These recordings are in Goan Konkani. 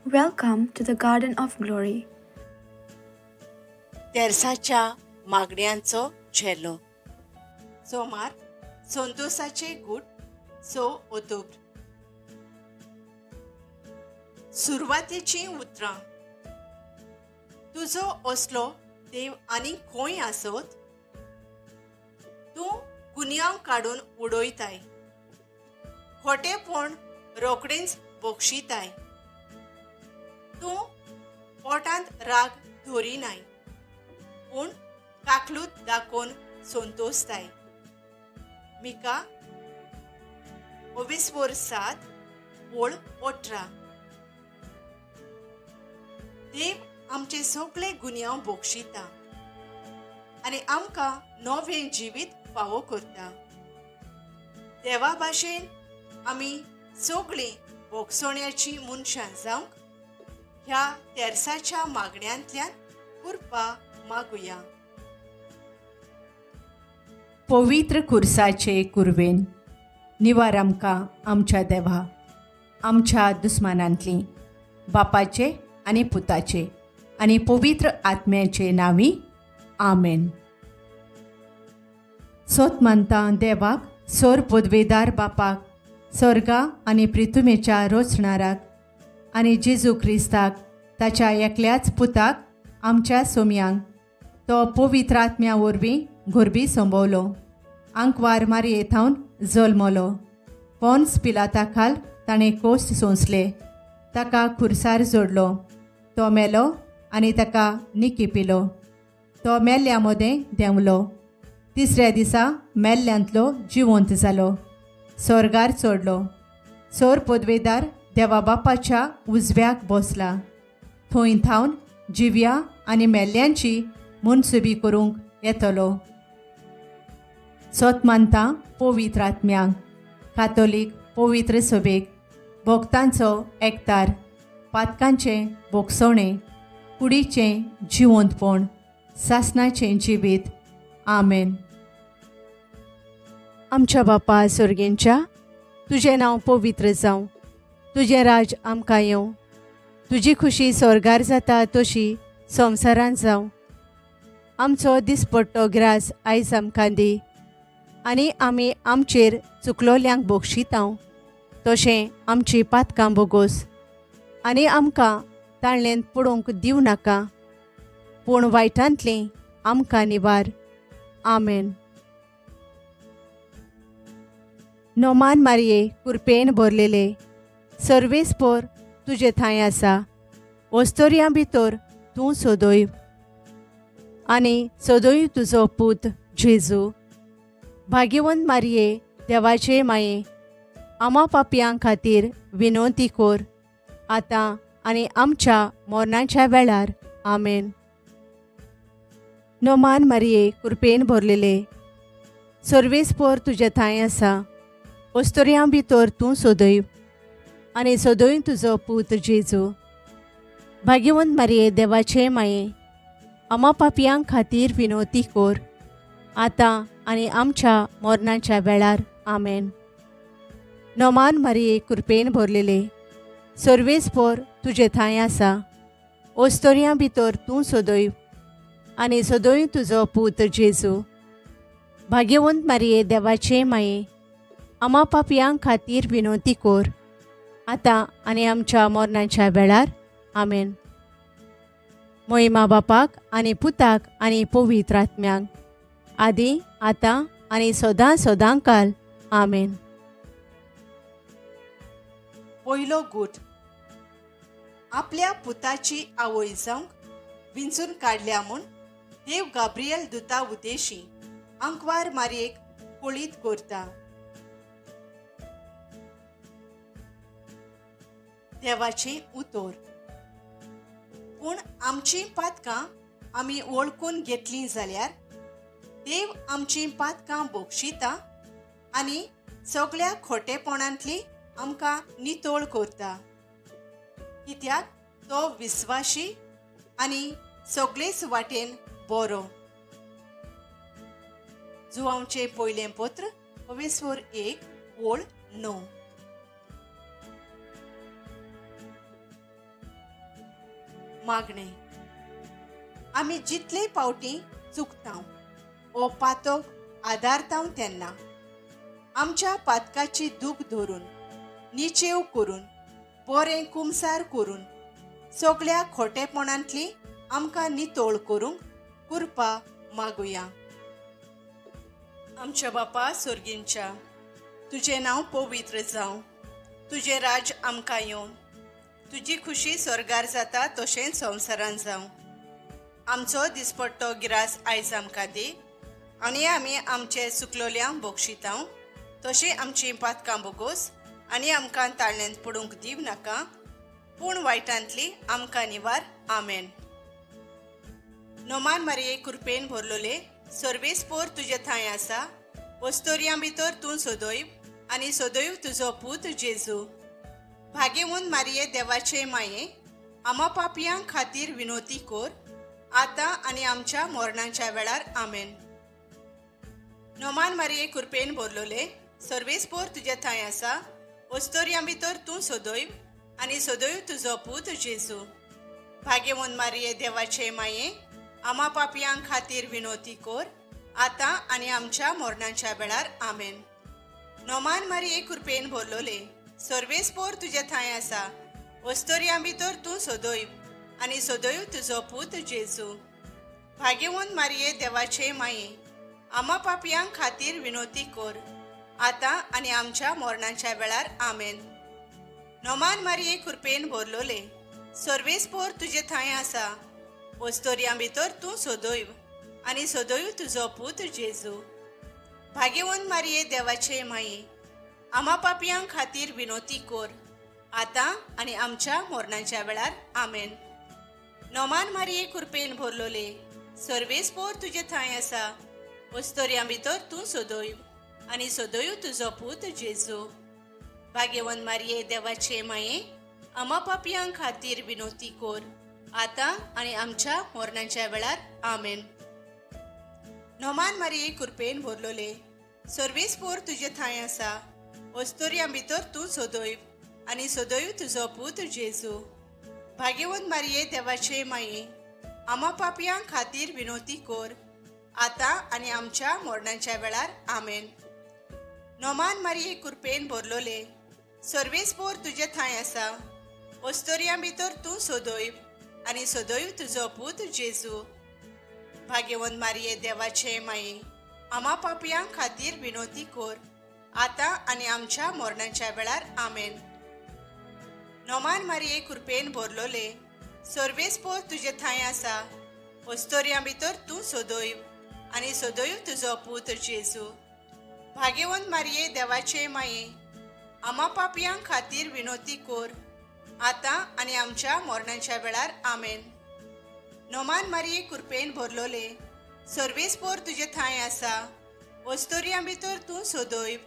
Welcome to the Garden of Glory. तेर्साच्या मागण्यांचो झेलो. सोमार, संतोसाचे गूट, 6 ऑक्टोबर. सुरवातेचीं उतरां. तुजो असलो देव आनी खंय आसत? तूं गुन्यांव काडून उडयताय, खोटेपण रोखडेंच बक्षिताय. तूं पोटांत राग धरिनाय, पूण काकलूत दाखोवन संतोसताय. मिका 7:18. देव आमचे सगळे गुन्यांव बक्षिता आनी आमकां नवें जिवीत फावो करता. देवा भाशेन आमी सगळीं भोगसण्याचीं मनशां जावंक ह्या तेर्साच्या मागण्यांतल्यान कृपा मागुया. पवित्र खुर्साचे कुर्वेन निवार आमकां आमच्या देवा, आमच्या दुस्मानांतली, बापाचे आनी पुताचे आनी पवित्र आत्म्याचे नांवी, आमेन. सोत मानता देवाक, सोर पदवेदार बापाक, स्वर्गा आनी प्रिथुमेच्या रोचणाराक आनी जेजू क्रिस्ताक, ताच्या एकल्याच पुताक, आमच्या सोम्यांक, तो पवित्र आत्म्या वरवीं गोरबी संभवलो, आंकवार मारये थावन जल्मलो, पोन्स पिलाता खाल ताणें कोश्ट सोंसले, ताका खुर्सार जोडलो, तो मेलो आनी ताका निकी पिलो, तो मेल्ल्या मदें देंवलो, तिसऱ्या दिसा मेल्ल्यांतलो जिवंत जालो, स्वर्गार चडलो, सोर पदवेदार देवा बापाच्या उजव्याक बसला, थंय थावन जिव्या आनी मेल्ल्यांची मनसुबी करूंक येतलो. सोत मानता पवित्र आत्म्यांक, कातोलीक पवित्र सभेक, भक्तांचो एकतार, पातकांचें भोगसणें, कुडीचें जिवंतपण, सासनाचें जिवीत. आमेन. आमच्या बापा सर्गेंच्या, तुजें नांव पवित्र जावं, तुजें राज आमकां येवं, तुजी खुशी स्वर्गार जाता तशी संवसारांत जावं. आमचो दिसपट्टो ग्रास आयज आमकां दी, आनी आमी आमचेर चुकलोल्यांक बक्षितांव तशें आमची पातकां बोगोस, आनी आमकां ताळ्ळेंत पडूंक दिवं नाका, पूण वायटांतलीं आमकां निवार. आमेन. नोमान मारये कुरपेन भरलेले, सर्वेस्पोर तुजे थांय आसा, वस्तोर्यां भितर तूं सोदोय आनी सोदोय तुजो पूत जेजू. भाग्यवंत मारये देवाचे माये, आमा पापयां खातीर विनवती कोर, आतां आनी आमच्या मरणाच्या वेळार. आमेन. नोमान मारये कुरपेन भरलेले, सर्वेस्पोर तुजे थांय आसा, वस्तोर्यां भितर तूं सोदय आनी सोदय तुजो पूत जेजू. भाग्यवंत मारये देवाचे माये, आमा पापयां खातीर विनवती कोर, आतां आनी आमच्या मरणाच्या वेळार. आमेन. नोमान मारये कुरपेन भरलेले, सर्वेस्पोर तुजे थांय आसा, वस्तोर्यां भितर तूं सोदय आनी सोदय तुजो पूत जेजू. भाग्यवंत मारये देवाचे माये, आमा पापयां खातीर विनवती कोर, आतां आनी आमच्या मरणाच्या वेळार. आमेन. मोहिमा बापाक आनी पुताक आनी पवित्र आत्म्यांक, आदी आतां आनी सदां सदां काल. आमेन. पयलो गूट. आपल्या पुताची आवय जावंक विंचून काडल्या म्हूण देव गाब्रियल दुता उदेशी आंकवार मारयेक कळीत करता. देवाचें उतर. पूण आमचीं पातकां आमी वळखून घेतलीं जाल्यार देव आमचीं पातकां बक्षिता आनी सगळ्या खोटेपणांतली आमकां नितळ करता. कित्याक तो विस्वाशी आनी सगळेच वाटेन बरो. जुवांचें पयलें पत्र 1:9. मागणें. आमी जितले पावटी चुकता ओ पातक आदारता तेन्ना आमच्या पातकाची दूख धरून निचेव करून बरें कुमसार करून सगळ्या खोटेपणांतली आमकां नितळ करूंक कृपा मागुया. आमच्या बापा सोर्गींच्या, तुजें नांव पवित्र जावं, तुजें राज्य आमकां येवं, तुजी खुशी स्वर्गार जाता तशेंच संवसारान जावं. आमचो दिसपट्टो गिरास आयज आमकां दी आनी आमी आमचे सुकलोल्यांक बक्षितां तशें आमचीं पातकां बोगोस आनी आमकां ताळ्यांत पडूंक दिव नाका, पूण वायटांतली आमकां निवार. आमेन. नोमान मारये कृपेन भरलोले, सर्वेस्पोर तुजे थंय आसा, वस्तोर्यां भितर तूं सदैव आनी सदैव तुजो पूत जेजू. भाग्यवंत मारये देवाचे माये, आमा पापयां खातीर विनोती कोर आतां आनी आमच्या मरणाच्या वेळार. आमेन. नोमान मारये कृपेन भरलोले, सर्वेस्पोर तुजे थंय आसा, वस्तोर्यां भितर तूं सदैव आनी सदैव तुजो पूत जेजू. भाग्यवंत मारये देवाचे माये, आमा पापयां खातीर विनोती कोर आतां आनी आमच्या मरणाच्या वेळार. आमेन. नोमान मारये कृपेन भरलोले, सर्वेस्पोर तुजे थंय आसा, वस्तोर्यां भितर तूं सदैव आनी सदैव तुजो पूत जेजू. भाग्यवंत मारये देवाचे माये, आमा पापयां खातीर विनोती कोर आतां आनी आमच्या मरणाच्या वेळार. आमेन. नोमान मारये कृपेन भरलोले, सर्वेस्पोर तुजे थंय आसा, वस्तोर्यां भितर तूं सदैव आनी सदैव तुजो पूत जेजू. भाग्यवंत मारये देवाचे माये, आमा पापयां खातीर विनोती कोर आतां आनी आमच्या मरणाच्या वेळार. आमेन. नोमान मारये कृपेन भरलोले, सर्वेस्पोर तुजे थंय आसा, वस्तोर्यां भितर तूं सदैव आनी सदैव तुजो पूत जेजू. भाग्यवंत मारये देवाचे माये, आमा पापयां खातीर विनोती कोर आतां आनी आमच्या मरणाच्या वेळार. आमेन. नोमान मारये कृपेन भरलोले, सर्वेस्पोर तुजे थंय आसा, वस्तोर्यां भितर तूं सदैव आनी सदैव तुजो पूत जेजू. भाग्यवंत मारये देवाचे माये, आमा पापयां खातीर विनोती कोर आतां आनी आमच्या मरणाच्या वेळार. आमेन. नोमान मारये कृपेन भरलोले, सर्वेस्पोर तुजे थंय आसा, वस्तोर्यां भितर तूं सदैव आनी सदैव तुजो पूत जेजू. भाग्यवंत मारये देवाचे माये, आमा पापयां खातीर विनोती कोर आतां आनी आमच्या मरणाच्या वेळार. आमेन. नोमान मारये कृपेन भरलोले, सर्वेस्पोर तुजे थंय आसा, वस्तोर्यां भितर तूं सदैव आनी सदैव तुजो पूत जेजू. भाग्यवंत मारये देवाचे माये, आमा पापयां खातीर विनोती कोर आतां आनी आमच्या मरणाच्या वेळार. आमेन. नोमान मारये कृपेन भरलोले, सर्वेस्पोर तुजे थंय आसा, वस्तोर्यां भितर तूं सदैव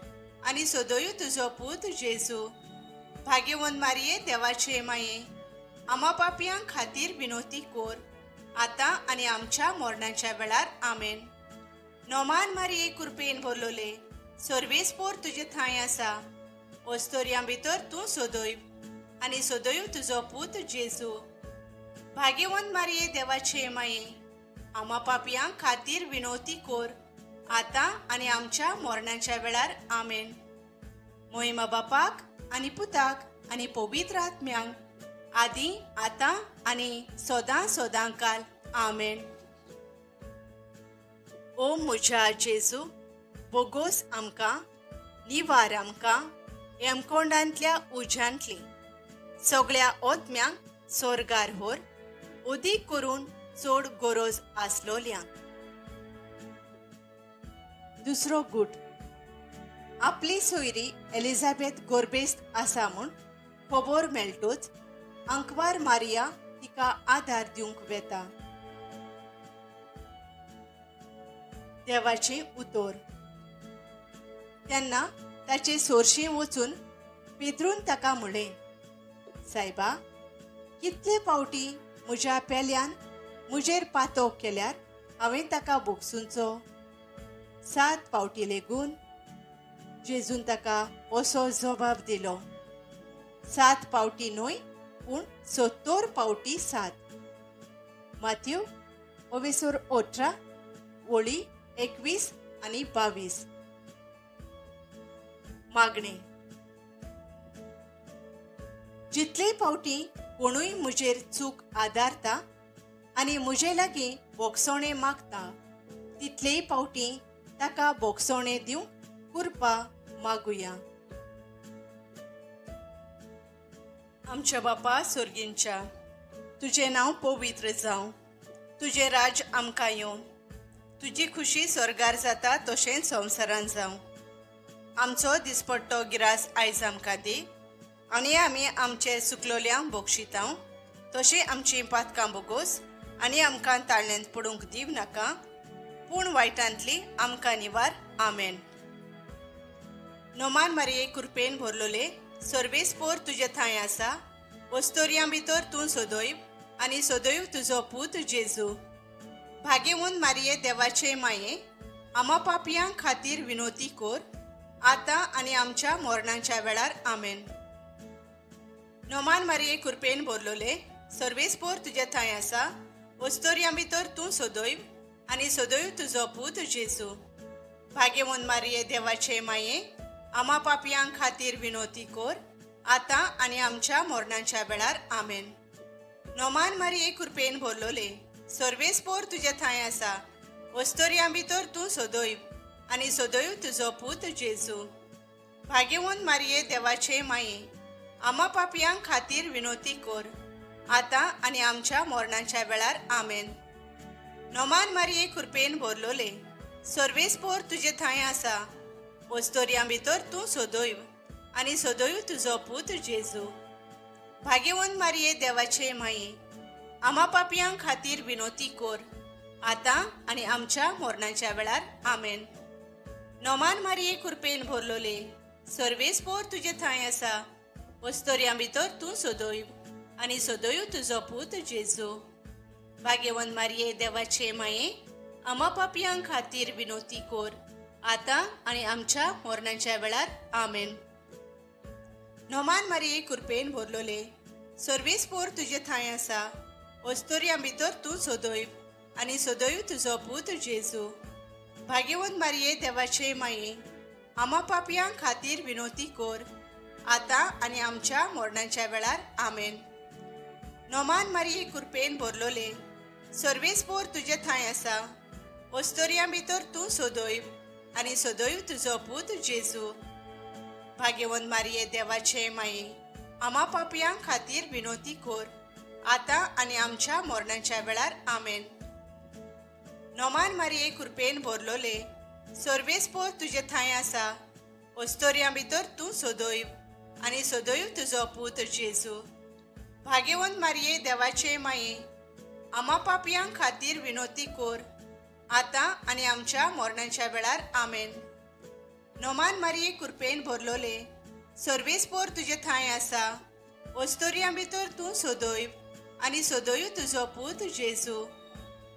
आनी सदैव तुजो पूत जेजू. भाग्यवंत मारये देवाचे माये, आमा पापयां खातीर विनोती कोर आतां आनी आमच्या मरणाच्या वेळार. आमेन. नोमान मारये कृपेन भरलोले, सर्वेस्पोर तुजे थंय आसा, वस्तोर्यां भितर तूं सदैव आनी सदैव तुजो पूत जेजू. भाग्यवंत मारये देवाचे माये, आमा पापयां खातीर विनोती कोर आतां आनी आमच्या मरणाच्या वेळार. आमेन. मोहिमा बापाक आनी पुताक आनी पवित्र आत्म्यांक, आदी आतां आनी सदां सदां काल. आमेन. ओ म्हज्या जेजू, बोगोस आमकां, निवार आमकां हेमकोंडांतल्या उज्यांतली सगळ्या ओत्म्यांक सोर्गार होर, अदीक करून चड गरज आसलोल्यांक. दुसरो गूट. आपली सोयरी एलिझाबेथ गोरबेस्त आसा म्हूण खबर मेळटूच आंकवार मारिया तिका आदार दिवंक वेता. देवाचें उतर. तेन्ना ताचे सोरशीं वचून पेद्रून ताका म्हणलें, सायबा, कितले पावटी म्हज्या पेल्यान म्हजेर पातोक केल्यार हांवें ताका बोगसुंचो? 7 पावटी लेगून? जेजून ताका असो जबाब दिलो, 7 पावटी न्हय, पूण 70 पावटी 7. माथ्यू ओवेसोर 18 ओळी 21 आनी 22. मागणें. जितले फावटी कोणूय म्हजेर चूक आदारता आनी म्हजे लागीं बोगसोणें मागता तितलेय फावटी ताका बोगसोणें दिवंक कृपा मागुया. आमच्या बापा सोर्गींच्या, तुजें नांव पवित्र जावं, तुजें राज्य आमकां येवं, तुजी खुशी स्वर्गार जाता तशेंच संवसारान जावं. आमचो दिसपट्टो गिरास आयज आमकां दी आनी आमी आमचे सुकलोल्यांक बोगशितांव तशें आमचीं पातकां बोगोस आनी आमकां ताळ्यांत पडूंक दिव नाका, पूण वायटांतली आमकां निवार. आमेन. नोमान मारिये कृपेन भरलोले, सर्वेस्पोर तुजे थंय आसा, वस्तोर्यां भितर तूं सदैव आनी सदैव तुजो पूत जेजू. भाग्यवंत मारिये देवाचे माये, आमा पापयां खातीर विनोती कोर, आतां आनी आमच्या मरणाच्या वेळार. आमेन. नोमान मारिये कृपेन भरलोले, सर्वेस्पोर तुजे थंय आसा, वस्तोर्यां भितर तूं सदैव आनी सदैव तुजो पूत जेजू. भाग्यवंत मारिये देवाचे माये, आमा पापयां खातीर विनोती कोर, आतां आनी आमच्या मरणाच्या वेळार. आमेन. नोमान मारिये कृपेन भरलोले, सर्वेस्पोर तुजे थंय आसा, वस्तोर्यां भितर तूं सदैव आनी सदैव तुजो पूत जेजू. भाग्यवंत मारिये देवाचे माये, आमा पापयां खातीर विनोती कोर, आतां आनी आमच्या मरणाच्या वेळार. आमेन. नोमान मारिये कृपेन भरलोले, सर्वेस्पोर तुजे थंय आसा, वस्तोर्यां भितर तूं सदैव आनी सदैव तुजो पूत जेजू. भाग्यवंत मारिये देवाचे माये, आमा पापयां खातीर विनोती कोर, आतां आनी आमच्या मरणाच्या वेळार. आमेन. नोमान मारिये कृपेन भरलोले, सर्वेस्पोर तुजे थंय आसा, वस्तोर्यां भितर तूं सदैव आनी सदैव तुजो पूत जेजू. भाग्यवंत मारिये देवाचे माये, आमा पापयां खातीर विनोती कोर, आतां आनी आमच्या मरणाच्या वेळार. आमेन. नोमान मारिये कृपेन भरलोले, सर्वेस्पोर तुजे थंय आसा, वस्तोर्यां भितर तूं सदैव आनी सदैव तुजो पूत जेजू. भाग्यवंत मारिये देवाचे माये, आमा पापयां खातीर विनोती कोर, आतां आनी आमच्या मरणाच्या वेळार. आमेन. नोमान मारिये कृपेन भरलोले, सर्वेस्पोर तुजे थंय आसा, वस्तोर्यां भितर तूं सदैव आनी सदैव तुजो पूत जेजू. भाग्यवंत मारिये देवाचे माये, आमा पापयां खातीर विनोती कोर, आतां आनी आमच्या मरणाच्या वेळार. आमेन. नोमान मारिये कृपेन भरलोले, सर्वेस्पोर तुजे थंय आसा, वस्तोर्यां भितर तूं सदैव आनी सदैव तुजो पूत जेजू. भाग्यवंत मारिये देवाचे माये, आमा पापयां खातीर विनोती कोर, आतां आनी आमच्या मरणाच्या वेळार. आमेन. नोमान मारिये कृपेन भरलोले, सर्वेस्पोर तुजे थंय आसा, वस्तोर्यां भितर तूं सदैव आनी सदैव तुजो पूत जेजू.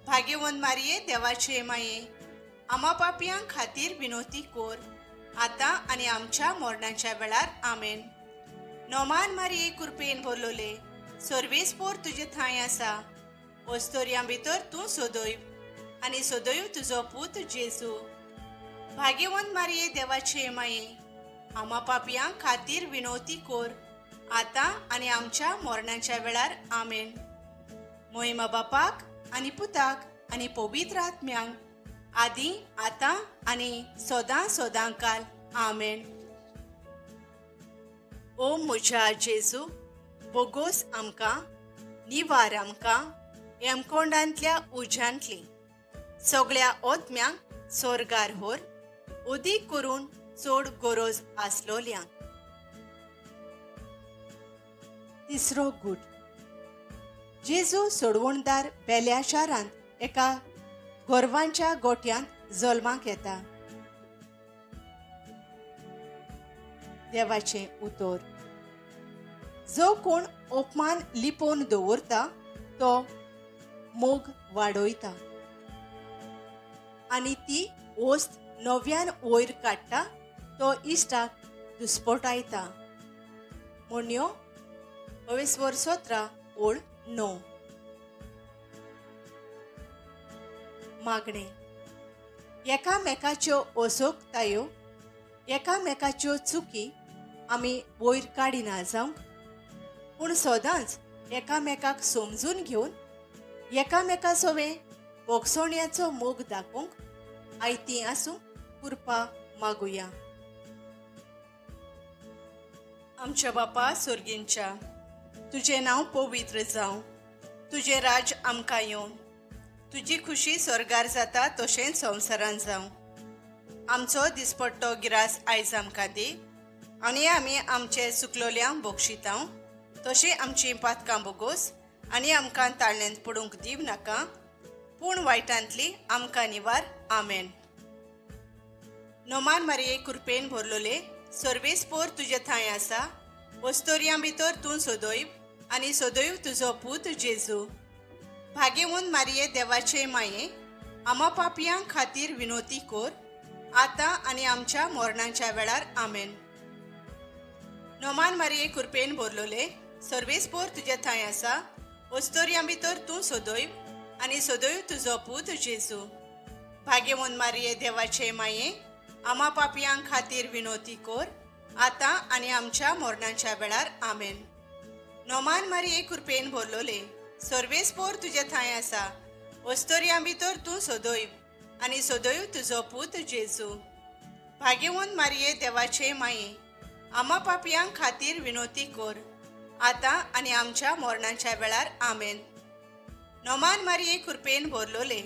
भाग्यवंत मारिये देवाचे माये, आमा पापयां खातीर विनोती कोर, आतां आनी आमच्या मरणाच्या वेळार. आमेन. नोमान मारिये कृपेन भरलोले, सर्वेस्पोर तुजे थंय आसा, वस्तोर्यां भितर तूं सदैव आनी सदैव तुजो पूत जेजू. भाग्यवंत मारिये देवाचे माये, आमा पापयां खातीर विनोती कोर, आतां आनी आमच्या मरणाच्या वेळार. आमेन. मोहिमा बापाक आनी पुताक आनी पवित्र आत्म्यांक, आदी आतां आनी सदां सदां काल. आमेन. ओ म्हज्या जेजू, बोगोस आमकां, निवार आमकां हेमकोंडांतल्या उज्यांतली, सगळ्या ओत्म्यांक सोर्गार होर, उदीक करून चड गरज आसलोल्यांक. तिसरो गूट. जेजू सोडवणदार बेल्या शारांत एका गोरवांच्या गोठ्यांत जल्माक येता. देवाचें उतर. जो कोण अपमान लिपोवन दवरता तो मोग वाडयता आनी ती वस्त नव्यान वयर काडटा तो इश्टाक दुस्पोटायता. म्हणयो 17 ओळ 9. मागणें. एकामेकाच्यो असोकतायो, एकामेकाच्यो चुकी आमी वयर काडिना जावंक, पूण सदांच एकामेकाक समजून घेवन एकामेका सोवें भोगसोण्याचो मोग दाखोवंक आयतीं आसूंक कृपा मागुया. आमच्या बापा सोर्गींच्या, तुजें नांव पवित्र जावं, तुजें राज्य आमकां येवं, तुजी खुशी स्वर्गार जाता तशेंच संवसारान जावं. आमचो दिसपट्टो गिरास आयज आमकां दी आनी आमी आमचे चुकलोल्यांक बक्षितांव तशें आमचीं पातकां बोगोस आनी आमकां ताळण्यांत पडूंक दिव नाका, पूण वायटांतली आमकां निवार. आमेन. नोमान मारये कृपेन भरलोले, सर्वेस्पोर तुजे थंय आसा, वस्तोर्यां भितर तूं सदैव आनी सदैव तुजो पूत जेजू. भाग्यवंत मारये देवाचे माये, आमा पापयां खातीर विनोती कोर, आतां आनी आमच्या मरणाच्या वेळार. आमेन. नोमान मारये कृपेन भरलोले, सर्वेस्पोर तुजे थंय आसा, वस्तोर्यां भितर तूं सदैव आनी सदैव तुजो पूत जेजू. भाग्यवंत मारये देवाचे माये, आमा पापयां खातीर विनोती कोर, आतां आनी आमच्या मरणाच्या वेळार. आमेन. नोमान मारये कृपेन भरलोले, सर्वेस्पोर तुजे थंय आसा, वस्तोर्यां भितर तूं सदैव आनी सदैव तुजो पूत जेजू. भाग्यवंत मारये देवाचे माये, आमा पापयां खातीर विनोती कोर, आतां आनी आमच्या मरणाच्या वेळार. आमेन. नोमान मारये कृपेन भरलोले,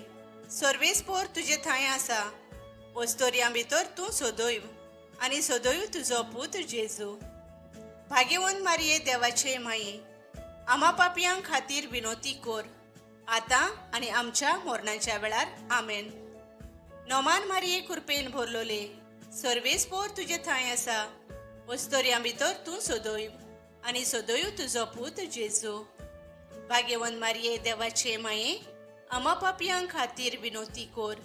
सर्वेस्पोर तुजे थंय आसा, वस्तोर्यां भितर तूं सदैव आनी सदैव तुजो पूत जेजू. भाग्यवंत मारये देवाचे माये, आमा पापयां खातीर विनोती कोर, आतां आनी आमच्या मरणाच्या वेळार. आमेन. नोमान मारये कृपेन भरलोले, सर्वेस्पोर तुजे थंय आसा, वस्तोर्यां भितर तूं सदैव आनी सदैव तुजो पूत जेजू. भाग्यवंत मारये देवाचे माये, आमा पापयां खातीर विनोती कोर,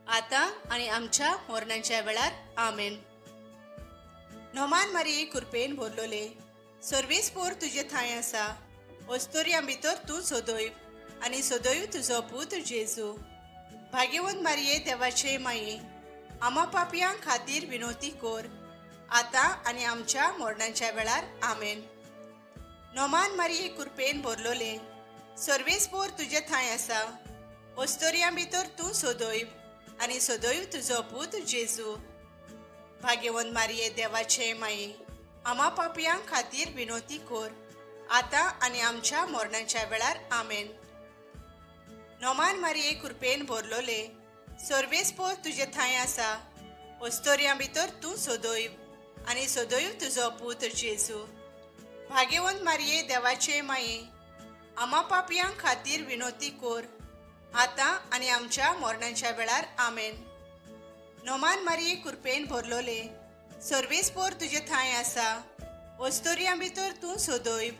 आतां आनी आमच्या मरणाच्या वेळार. आमेन. नोमान मारये कृपेन भरलोले, सर्वेस्पोर तुजे थंय आसा, वस्तोर्यां भितर तूं सदैव आनी सदैव तुजो पूत जेजू. भाग्यवंत मारये देवाचे माये, आमा पापयां खातीर विनोती कोर, आतां आनी आमच्या मरणाच्या वेळार. आमेन. नोमान मारये कृपेन भरलोले, सर्वेस्पोर तुजे थंय आसा, वस्तोर्यां भितर तूं सदैव आनी सदैव तुजो पूत जेजू. भाग्यवंत मारये देवाचे माये, आमा पापयां खातीर विनोती कोर, आतां आनी आमच्या मरणाच्या वेळार. आमेन. नोमान मारये कृपेन भरलोले, सर्वेस्पोर तुजे थंय आसा, वस्तोर्यां भितर तूं सदैव आनी सदैव तुजो पूत जेजू. भाग्यवंत मारये देवाचे माये, आमा पापयां खातीर विनोती कोर, आतां आनी आमच्या मरणाच्या वेळार. आमेन. नोमान मारये कृपेन भरलोले, सर्वेस्पोर तुजे थंय आसा, वस्तोर्यां भितर तूं सदैव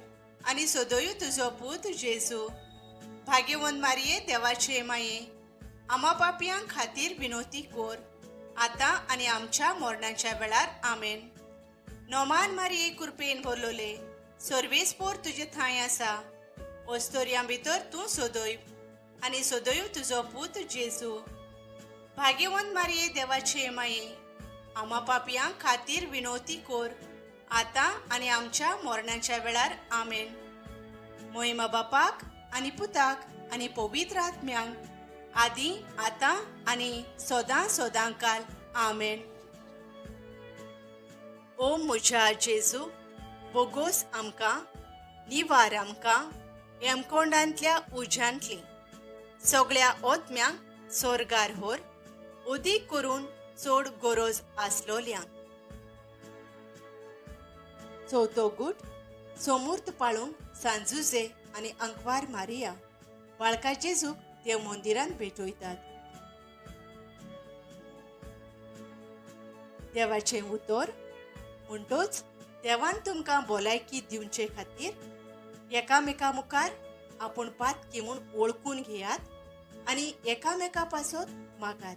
आनी सदैव तुजो पूत जेजू. भाग्यवंत मारये देवाचे माये, आमा पापयां खातीर विनोती कोर, आतां आनी आमच्या मरणाच्या वेळार. आमेन. नोमान मारये कृपेन भरलोले, सर्वेस्पोर तुजे थंय आसा, वस्तोर्यां भितर तूं सदैव आनी सदैव तुजो पूत जेजू. भाग्यवंत मारये देवाचे माये, आमा पापयां खातीर विनोती कोर, आतां आनी आमच्या मरणाच्या वेळार. आमेन. मोहिमा बापाक आनी पुताक आनी पवित्र आत्म्यांक, आदी आतां आनी सदां सदां काल. आमेन. ओ म्हज्या जेजू, बोगोस आमकां, निवार आमकां हेमकोंडांतल्या उज्यांतली सगळ्या ओत्म्यांक सोर्गार होर, अदीक करून चड गरज आसलोल्यांक. चवथो गूट सोमूर्त पाळूंक सांजुजे आनी अंकवार मारिया बाळका जेजूक देव मंदिरांत भेटयतात. देवाचें उतर म्हणटोच देवान तुमकां भलायकी दिवचे खातीर एकामेका मुखार आपूण पातकी म्हूण वळखून घेयात आनी एकामेका पासत मागात.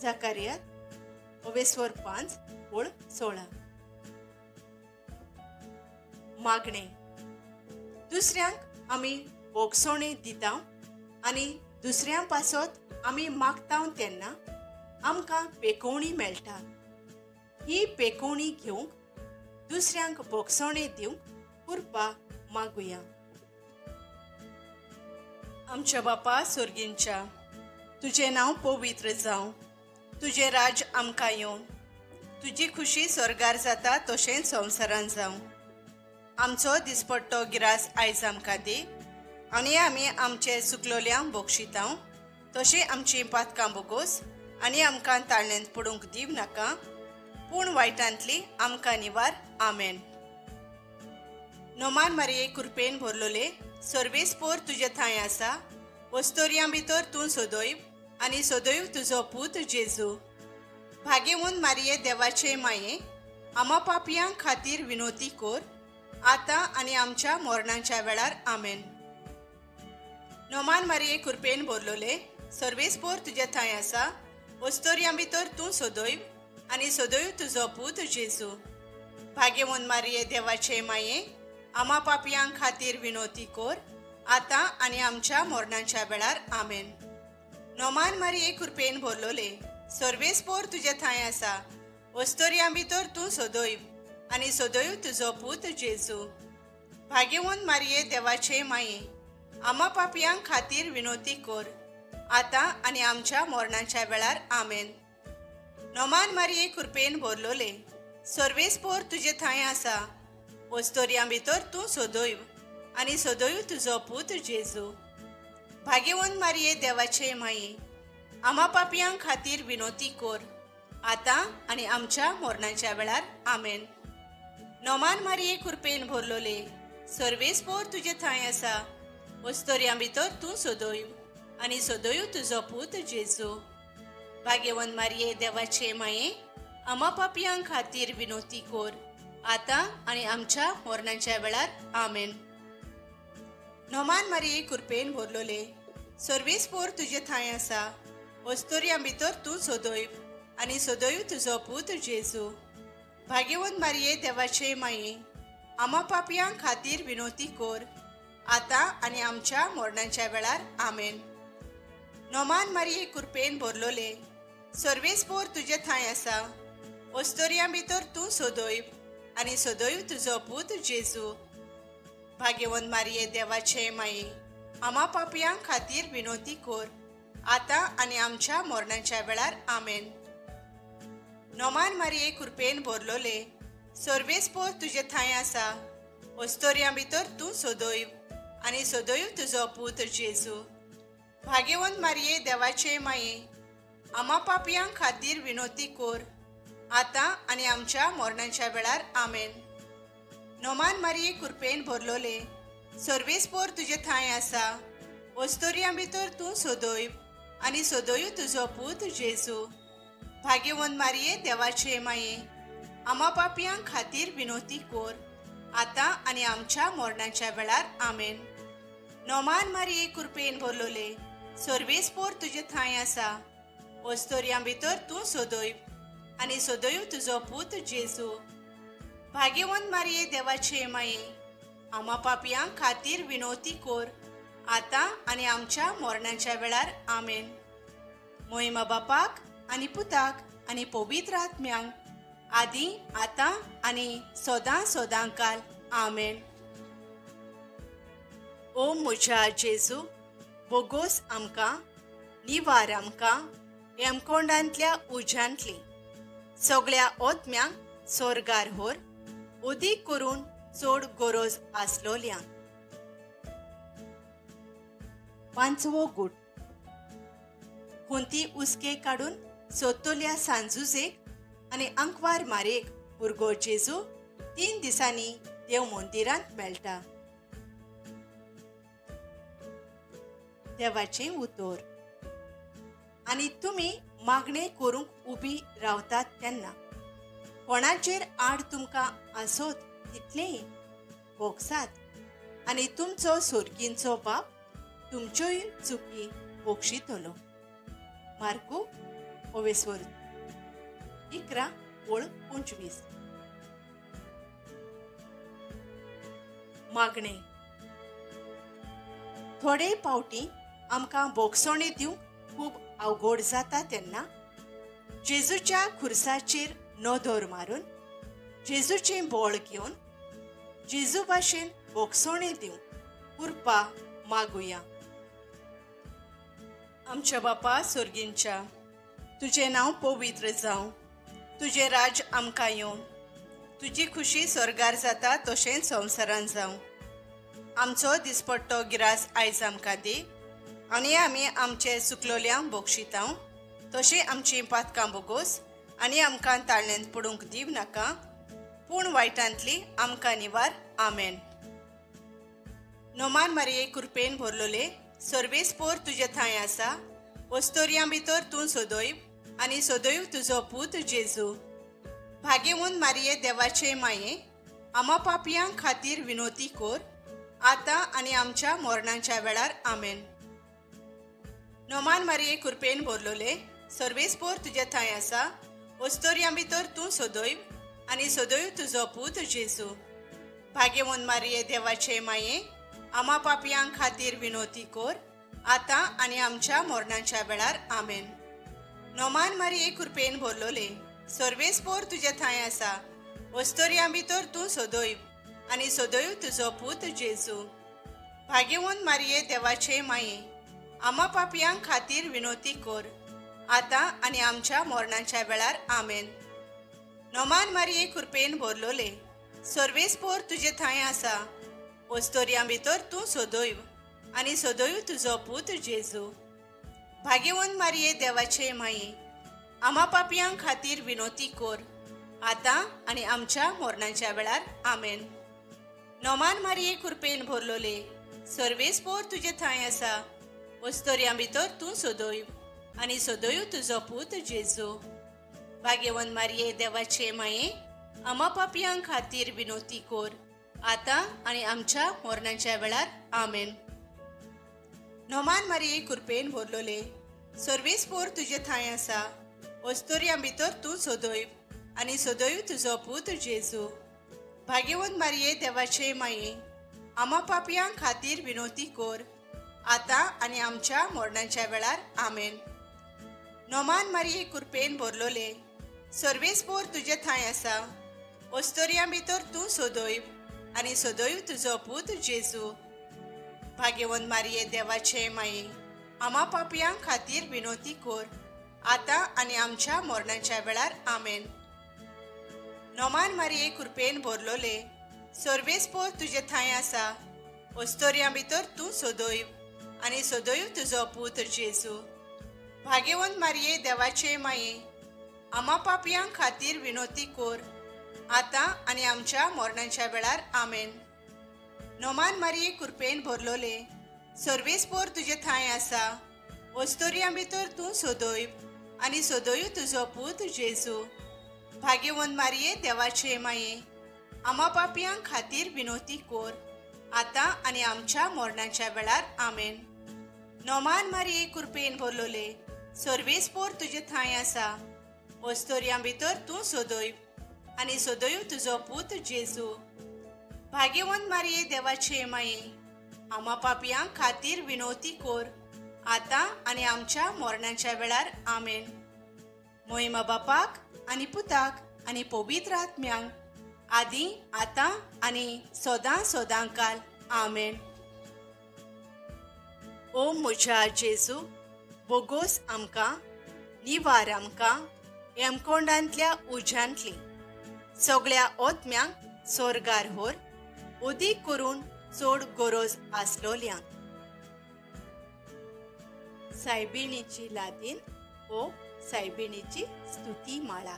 जाकारियात ओवेस्वर 5:16. मागणें. दुसऱ्यांक आमी भोगसोणी दिता आनी दुसऱ्यां पासत आमी मागता तेन्ना आमकां पेकोवणी मेळटा. ही पेकोवणी घेवंक दुसऱ्यांक भोगसणे दिवंक कृपा मागुया. आमच्या बापा सोर्गींच्या, तुजें नांव पवित्र जावं, तुजें राज आमकां येवं, तुजी खुशी स्वर्गार जाता तशेंच संवसारान जावं. आमचो दिसपट्टो गिरास आयज आमकां दी आनी आमी आमचे चुकलोल्यांक बक्षितांव तशें आमचीं पातकां बोगोस आनी आमकां ताळण्यांत पडूंक दिव नाका, पूण वायटांतली आमकां निवार. आमेन. नोमान मारये कृपेन भरलोले, सर्वेस्पोर तुजे थंय आसा, वस्तोर्यां भितर तूं सदैव आनी सदैव तुजो पूत जेजू. भाग्यवंत मारये देवाचे माये, आमा पापयां खातीर विनोती कोर, आतां आनी आमच्या मरणाच्या वेळार. आमेन. नोमान मारये कृपेन भरलोले, सर्वेस्पोर तुजे थंय आसा, वस्तोर्यां भितर तूं सदैव आनी सदैव तुजो पूत जेजू. भाग्यवंत मारये देवाचे माये, आमा पापयां खातीर विनोती कोर, आतां आनी आमच्या मरणाच्या वेळार. आमेन. नोमान मारये कृपेन भरलोले, सर्वेस्पोर तुजे थंय आसा, वस्तोर्यां भितर तूं सदैव आनी सदैव तुजो पूत जेजू. भाग्यवंत मारये देवाचे माये, आमा पापयां खातीर विनोती कोर, आतां आनी आमच्या मरणाच्या वेळार. आमेन. नोमान मारये कृपेन भरलोले, सर्वेस्पोर तुजे थंय आसा, वस्तोर्यां भितर तूं सदैव आनी सदैव तुजो पूत जेजू. भाग्यवंत मारये देवाचे माये, आमा पापयां खातीर विनोती कोर, आतां आनी आमच्या मरणाच्या वेळार. आमेन. नोमान मारये कृपेन भरलोले, सर्वेस्पोर तुजे थंय आसा, वस्तोर्यां भितर तूं सदैव आनी सदैव तुजो पूत जेजू. भाग्यवंत मारये देवाचे माये, आमा पापयां खातीर विनोती कोर, आतां आनी आमच्या मरणाच्या वेळार. आमेन. नोमान मारये कृपेन भरलोले, सर्वेस्पोर तुजे थंय आसा, वस्तोर्यां भितर तूं सदैव आनी सदैव तुजो पूत जेजू. भाग्यवंत मारये देवाचे माये, आमा पापयां खातीर विनोती कोर, आतां आनी आमच्या मरणाच्या वेळार. आमेन. नोमान मारये कृपेन भरलोले, सर्वेस्पोर तुजे थंय आसा, वस्तोर्यां भितर तूं सदैव आनी सदैव तुजो पूत जेजू. भाग्यवंत मारये देवाचे माये, आमा पापयां खातीर विनोती कोर, आतां आनी आमच्या मरणाच्या वेळार. आमेन. नोमान मारये कृपेन भरलोले, सर्वेस्पोर तुजे थंय आसा, वस्तोर्यां भितर तूं सदैव आनी सदैव तुजो पूत जेजू. भाग्यवंत मारये देवाचे माये, आमा पापयां खातीर विनोती कोर, आतां आनी आमच्या मरणाच्या वेळार. आमेन. नोमान मारये कृपेन भरलोले, सर्वेस्पोर तुजे थंय आसा, वस्तोर्यां भितर तूं सदैव आनी सदैव तुजो पूत जेजू. भाग्यवंत मारये देवाचे माये, आमा पापयां खातीर विनोती कोर, आतां आनी आमच्या मरणाच्या वेळार. आमेन. नोमान मारये कृपेन भरलोले, सर्वेस्पोर तुजे थंय आसा, वस्तोर्यां भितर तूं सदैव आनी सदैव तुजो पूत जेजू. भाग्यवंत मारये देवाचे माये, आमा पापयां खातीर विनोती कोर, आतां आनी आमच्या मरणाच्या वेळार. आमेन. मोहिमा बापाक आनी पुताक आनी पवित्र आत्म्यांक, आदी आतां आनी सदां सदां काल. आमेन. ओ म्हज्या जेजू, बोगोस आमकां, निवार आमकां हेमकोंडांतल्या उज्यांतली सगळ्या ओत्म्यांक सोर्गार होर, उदीक करून चड गरज आसलोल्यांक. पांचवो गूट. कोणती उसके काडून सोदतल्या सांजुजेक आनी आंकवार मारेक भुरगो जेजू 3 दिसांनी देव मंदिरांत मेळटा. देवाचें उतर. आनी तुमी मागणें करूंक उबी रावतात तेन्ना कोणाचेर आड तुमकां आसत तितलेंय भोगसात आनी तुमचो सोर्गींचो बाप तुमच्योय चुकी भोगशितलो. मार्कू ओवेस्वर 11:25. मागणें. थोडे पावटी आमकां भोगसणे दिवंक खूब अवघड जाता तेन्ना जेजूच्या खुर्साचेर नदर मारून जेजूचें बळ घेवन जेजू भाशेन भोगसणें दिवन कृपा मागुया. आमच्या बापा सोर्गींच्या, तुजें नांव पवित्र जावं, तुजें राज्य आमकां येवं, तुजी खुशी स्वर्गार जाता तशेंच संवसारान जावं. आमचो दिसपट्टो गिरास आयज आमकां दी आनी आमी आमचे सुकलोल्यांक बक्षितांव तशें आमचीं पातकां बोगोस आनी आमकां ताळ्यांत पडूंक दिव नाका, पूण वायटांतली आमकां निवार. आमेन. नोमान मारिये कृपेन भरलोले, सर्वेस्पोर तुजे थंय आसा, वस्तोर्यां भितर तूं सदैव आनी सदैव तुजो पूत जेजू. भाग्यवंत मारिये देवाचे माये, आमा पापयां खातीर विनोती कोर, आतां आनी आमच्या मरणाच्या वेळार. आमेन. नोमान मारिये कृपेन भरलोले, सर्वेस्पोर तुजे थंय आसा, वस्तोर्यां भितर तूं सदैव आनी सदैव तुजो पूत जेजू. भाग्यवंत मारिये देवाचे माये, आमा पापयां खातीर विनोती कोर, आतां आनी आमच्या मरणाच्या वेळार. आमेन. नोमान मारिये कृपेन भरलोले, सर्वेस्पोर तुजे थंय आसा, वस्तोर्यां भितर तूं सदैव आनी सदैव तुजो पूत जेजू. भाग्यवंत मारिये देवाचे माये, आमा पापयां खातीर विनोती कोर, आतां आनी आमच्या मरणाच्या वेळार. आमेन. नोमान मारिये कृपेन भरलोले, सर्वेस्पोर तुजे थंय आसा, वस्तोर्यां भितर तूं सदैव आनी सदैव तुजो पूत जेजू. भाग्यवंत मारिये देवाचे माये, आमा पापयां खातीर विनोती कोर, आतां आनी आमच्या मरणाच्या वेळार. आमेन. नोमान मारिये कृपेन भरलोले, सर्वेस्पोर तुजे थंय आसा, वस्तोर्यां भितर तूं सदैव आनी सदैव तुजो पूत जेजू. भाग्यवंत मारिये देवाचे माये, आमा पापयां खातीर विनोती कोर, आतां आनी आमच्या मरणाच्या वेळार. आमेन. नोमान मारिये कृपेन भरलोले, सर्वेस्पोर तुजे थंय आसा, वस्तोर्यां भितर तूं सदैव आनी सदैव तुजो पूत जेजू. भाग्यवंत मारिये देवाचे माये, आमा पापयां खातीर विनोती कोर, आतां आनी आमच्या मरणाच्या वेळार. आमेन. नोमान मारिये कृपेन भरलोले, सर्वेस्पोर तुजे थंय आसा, वस्तोर्यां भितर तूं सदैव आनी सदैव तुजो पूत जेजू. भाग्यवंत मारिये देवाचे माये, आमा पापयां खातीर विनोती कोर, आतां आनी आमच्या मरणाच्या वेळार. आमेन. नोमान मारिये कृपेन भरलोले, सर्वेस्पोर तुजे थंय आसा, वस्तोर्यां भितर तूं सदैव आनी सदैव तुजो पूत जेजू. भाग्यवंत मारिये देवाचे माये, आमा पापयां खातीर विनोती कोर, आतां आनी आमच्या मरणाच्या वेळार. आमेन. नोमान मारिये कृपेन भरलोले, सर्वेस्पोर तुजे थंय आसा, वस्तोर्यां भितर तूं सदैव आनी सदैव तुजो पूत जेजू. भाग्यवंत मारिये देवाचे माये, आमा पापयां खातीर विनोती कोर, आतां आनी आमच्या मरणाच्या वेळार. आमेन. नोमान मारिये कृपेन भरलोले, सर्वेस्पोर तुजे थंय आसा, वस्तोर्यां भितर तूं सदैव आनी सदैव तुजो पूत जेजू. भाग्यवंत मारिये देवाचे माये, आमा पापयां खातीर विनोती कोर, आतां आनी आमच्या मरणाच्या वेळार. आमेन. मोहिमा बापाक आनी पुताक आनी पवित्र आत्म्यांक, आदी आतां आनी सदां सदां काल. आमेन. ओ म्हज्या जेजू, बोगोस आमकां, निवार आमकां हेमकोंडांतल्या उज्यांतली सगळ्या ओत्म्यांक सोर्गार होर, उदीक करून चड गरज आसलोल्यांक. सायबिणीची लादीन ओ सायबिणीची स्तुती माळा.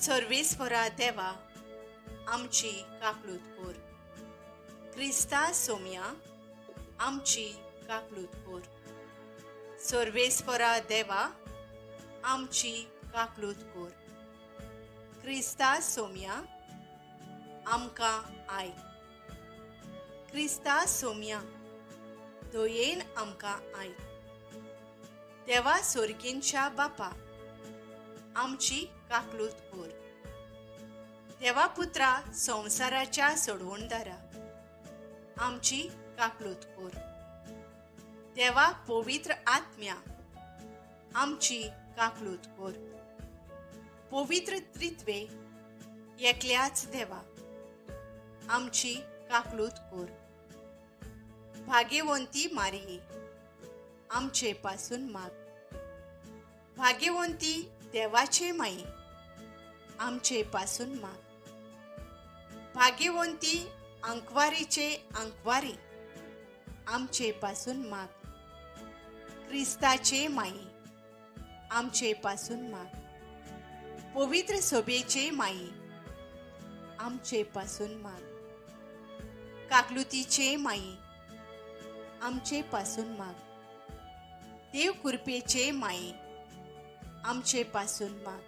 सर्वेस्परा देवा, आमची काकलूत कोर, क्रिस्ता सोम्या, आमची काकलूत कोर. सर्वेस्परा देवा, आमची काकलूत कोर, क्रिस्ता सोम्या, आमकां आयक. क्रिस्ता सोम्या, दयेन आमकां आयक. देवा सोर्गींच्या बापा, आमची काकलूत कोर. देवा पुत्रा संवसाराच्या सोडवणदारा, आमची काकलूत कोर. देवा पवित्र आत्म्या आमची काकलूत कोर. पवित्र त्रित्वे एकल्याच देवा आमची काकलूत कोर. भाग्यवंती मारिये आमचे पासून माग. भाग्यवंती देवाचे माये आमचे पासून माग. भाग्यवंती आंकवारीचे आंकवारी आमचे पासून माग. क्रिस्ताचे माये आमचे पासून माग. पवित्र सोबेचे माये आमचे पासून माग. काकलुतीचे माये आमचे पासून माग. देव कृपेचे माये आमचे पासून माग.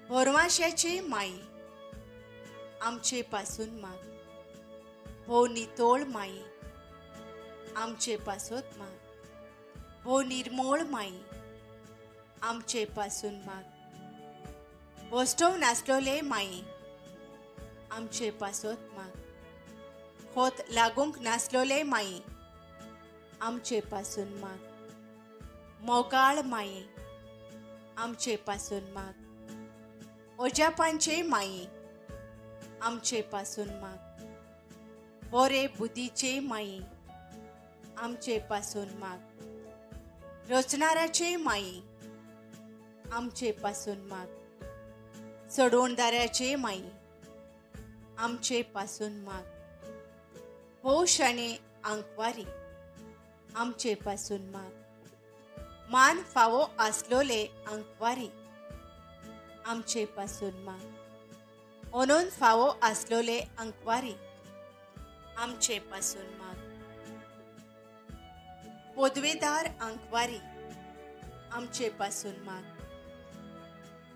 भोरवाशाचे माये आमचे पासून माग. भोव नितोळ माये आमचे पासत माग. भोव निर्मोळ माये आमचे पासून माग. बोस्टोव नासलोले माये आमचे पासत माग. खोत लागूंक नासलोले माये आमचे पासून माग. मोगाळ माये आमचे पासून माग. ओजापांचे माये आमचे पासून माग. बोरे बुद्धीचे माये आमचे पासून माग. रचणाराचे माये आमचे पासून माग. सोडवणदाराचे माये आमचे पासून माग. भोव शाणे आंकवारी आमचे पासून माग. मान फावो आसलोले आंकवारी आमचे पासून माग. ओनून फावो आसलोले आंकवारी आमचे पासून माग. पोदवेदार आंकवारी आमचे पासून माग.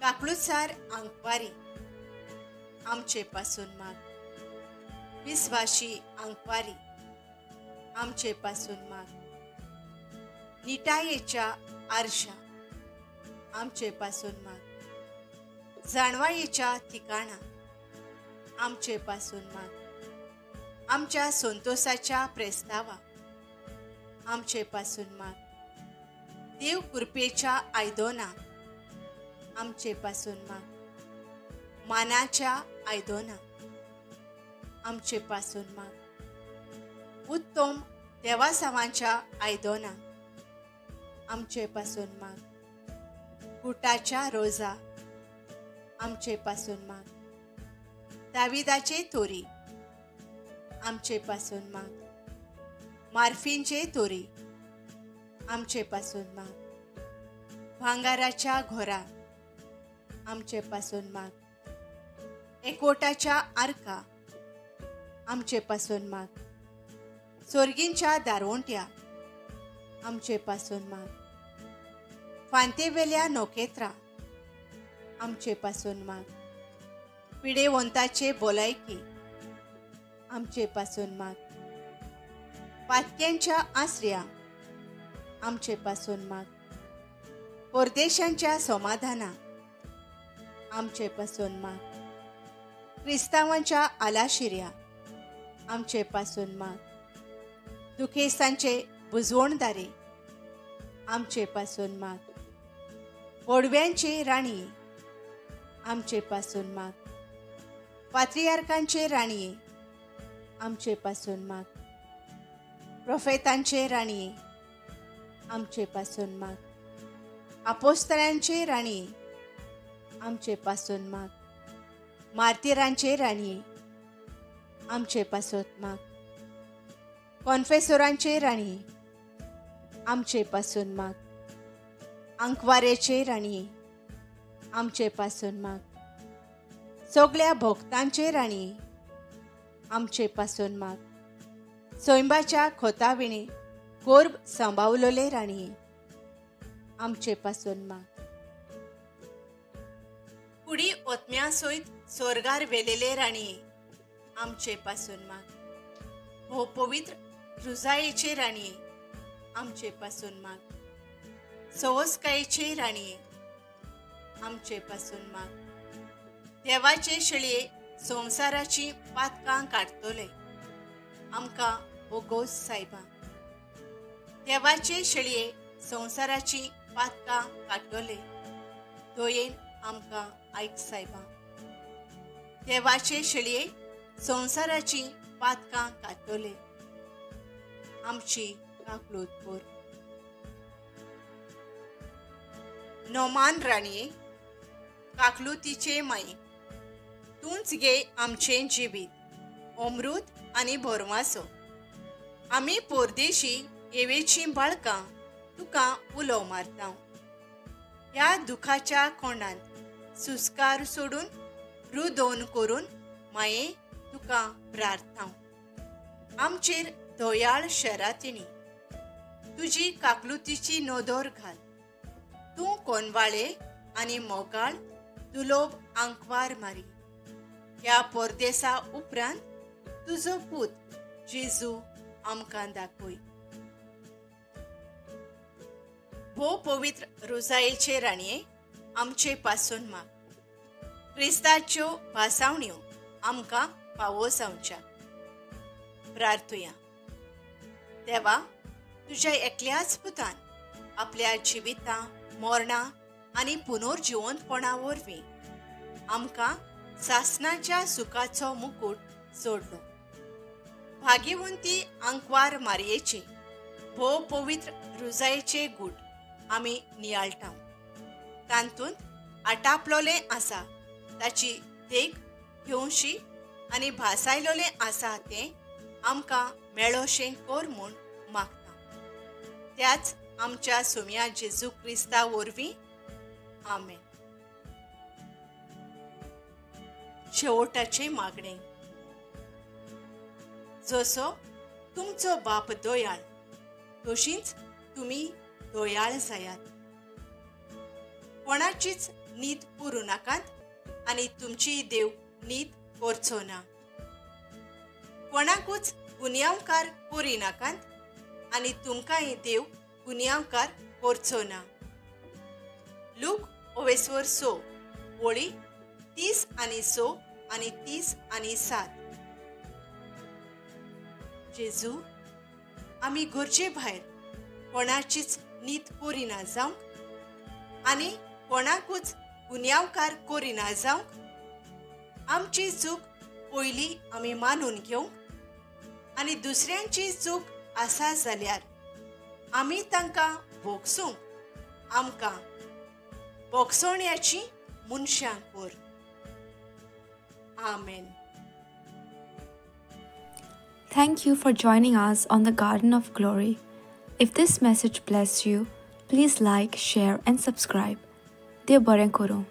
काकलुसार आंकवारी आमचे पासून माग. विस्वाशी आंकवारी आमचे पासून माग. निटायेच्या आरशा आमचे पासून माग. जाणवायेच्या ठिकाणा आमचे पासून माग. आमच्या संतोषाच्या प्रस्तावा आमचे पासून माग. देव कृपेच्या आयदोना आमचे पासून माग. मानाच्या आयदोना आमचे पासून माग. उत्तम देवासावांच्या आयदोना आमचे पासून माग. गुटाच्या रोजा आमचे पासून माग. दाविदाचे तोरी आमचे पासून माग. मार्फींचे तोरी आमचे पासून माग. भांगाराच्या घोरा आमचे पासून माग. एकवटाच्या आरका आमचे पासून माग. सोर्गींच्या दारवंट्या आमचे पासून माग. फांतेवेल्या नोकेत्रा आमचे पासून माग. पिडेवंताचे बोलायकी आमचे पासून माग. पातक्यांच्या आसऱ्या आमचे पासून माग. परदेशांच्या समाधाना आमचे पासून माग. क्रिस्तावांच्या आलाशिऱ्या आमचे पासून माग. दुखेस्तांचे बुजवणदारे आमचे पासून माग. बोडव्यांचे राणये आमचे पासून माग. पात्रियार्कांचे राणये आमचे पासून माग. प्रोफेतांचे राणये आमचे पासून माग. आपोस्तरांचे राणये आमचे पासून माग. मार्तिरांचे राणये आमचे पासून माग. कॉन्फेसोरांचे राणये आमचे पासून माग. आंकवारेचे राणये आमचे पासून माग. सगळ्या भोक्तांचे राणये आमचे पासून माग. सोयंबाच्या खोताविणे गोर्ब सांबावलोले राणये आमचे पासून माग. कुडी ओतम्या सयत स्वर्गार वेलेले राणये आमचे पासून माग. भोव पवित्र रुजायेचे राणये आमचे पासून माग. सवसकायेचे राणये आमचे पासून माग. देवाचे शेळये संवसाराची पातकां काडटले आमकां बोगोस सायबा. देवाचे शेळये संवसाराची पातकां काडटले, दयेन आमकां आयक सायबा. देवाचे शेळये संवसाराची पातकां काडटले, आमची काकलूत कर. नोमान राणये, काकलुतीचे माये, तूंच गे आमचें जिवीत, अमृत आनी भरवासो. आमी परदेशी येवेचीं बाळकां तुका उलो मारता. ह्या दुखाच्या कोंडांत सुस्कार सोडून रुदोन करून माये तुका प्रार्थना. आमचेर दयाळ शरातिणी तुजी काकलुतीची नदर घाल. तूं कोनवाळे आनी मोगाळ दुलोब आंकवार मारी. ह्या परदेसा उपरांत तुजो पूत जेजू आमकां दाखय. भोव पवित्र रोजायेचे राणये, आमचे पासून माग. क्रिस्ताच्यो भासावण्यो आमकां फावो जावच्या. प्रार्थुया. देवा, तुज्या एकल्याच पुतान आपल्या जिविता मरणां आनी पुनर्जिवंतपणा वरवीं आमकां सासणाच्या सुखाचो मुकूट जोडलो. भाग्यवंती आंकवार मारयेचे भोव पवित्र रुजायेचे गूट आमी नियाळटा. तातूंत आटापलोलें आसा ताची देख घेवशी आनी भासायलोलें आसा तें आमकां मेळोशें कर म्हूण मागता. त्याच आमच्या सुम्या जेजू क्रिस्ता वरवीं, आमेन. शेवटाचें मागणें. जसो तुमचो बाप दयाळ तशींच तुमी दयाळ जायात. कोणाचीच नीत करूं नाकात आनी तुमची देव नीत करचो ना. कोणाकूच गुन्यांवकार करिनाकात आनी तुमकांय देव गुन्यांवकार करचो ना. लूक ओवेस्वर 6 वळी 30 आनी 6 आनी 30 आनी 7. जेजू, आमी गरजे भायर कोणाचीच नीत करिना जावंक आनी कोणाकूच गुन्यांवकार करिना जावंक आमची चूक पयली आमी मानून घेवंक आनी दुसऱ्यांची चूक आसा जाल्यार आमी तांकां भोगसूंक आमकां भोगसोण्याची मनशां कर. आमेन. Thank you for joining us on the Garden of Glory. If this message blessed you, please like, share and subscribe. Dev बरें करूं.